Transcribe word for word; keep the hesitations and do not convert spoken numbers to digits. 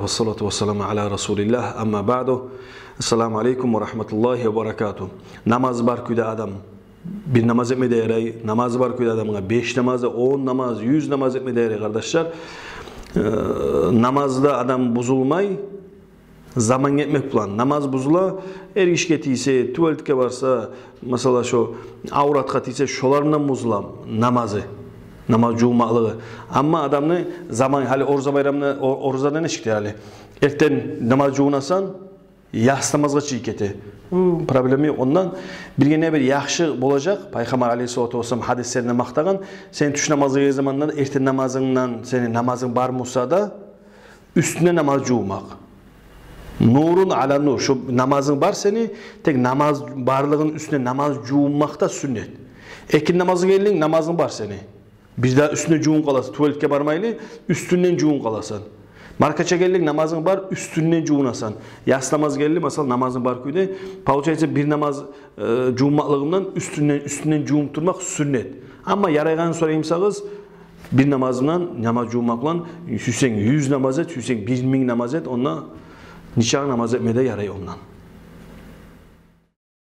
Вассалату вассаламу аля расулиллях, амма баъду. Ассаламу алейкум ва рахматуллагьи ва баракатугь. Намаз бар кюйде адам бир намаз этме де ярай, намаз бар кюйде адамгъа беш намаз, он намаз, юз намаз этме де ярай, къардашлар. Э, намазда адам бузулмай, заман гетмек булан намаз бузула. Эргишге тийсе, туалетге барса, масала, шо авратгъа тийсе, шолар булан бузула намазы, намаз жувунмакълыгъы. Амма адамны заман, гьали ораза байрамны, о-, оразада нечик де гьали? Эртен намаз жувунасан, яс намазгъа чыгъып гете. Бу проблема ёкъ. Ондан бирге не бир яхшы болажакъ, Пайхаммар алейгьиссалату вассалам гьадислеринде макътагъан: сен тюш намазгъа гелген заманда эртен намазынгдан сени намазынг бар буса да, уьстюнде намаз жувунмакъ. Нурун аля нур. Шо намазынг бар сени, тек намаз барлыгъыны уьстюнде намаз жувунмакъ да сюннет. Экинди намазгъа гелдинг, намазынг бар сени. Бир де уьстюнде жувунуп къаласан, туалетге бармайлы, уьстюнден жувунуп къаласан. Маркача гелдинг, намазынг бар, уьстюнден жувунасан. Яс намаз гелди, масала, намазынг бар кюйде. Получается, бир намаз, э, жувунмакълыгъындан уьстюнден, уьстюнден жувунуп турмакъ сюннет. Амма ярайгъанын сорай бусагъыз, бир намазындан, намаз жувунмакъ булан, сюйсенг юз намаз эт, сюйсенг бир минг намаз эт, онда нечакъы намаз этме де ярай ондан.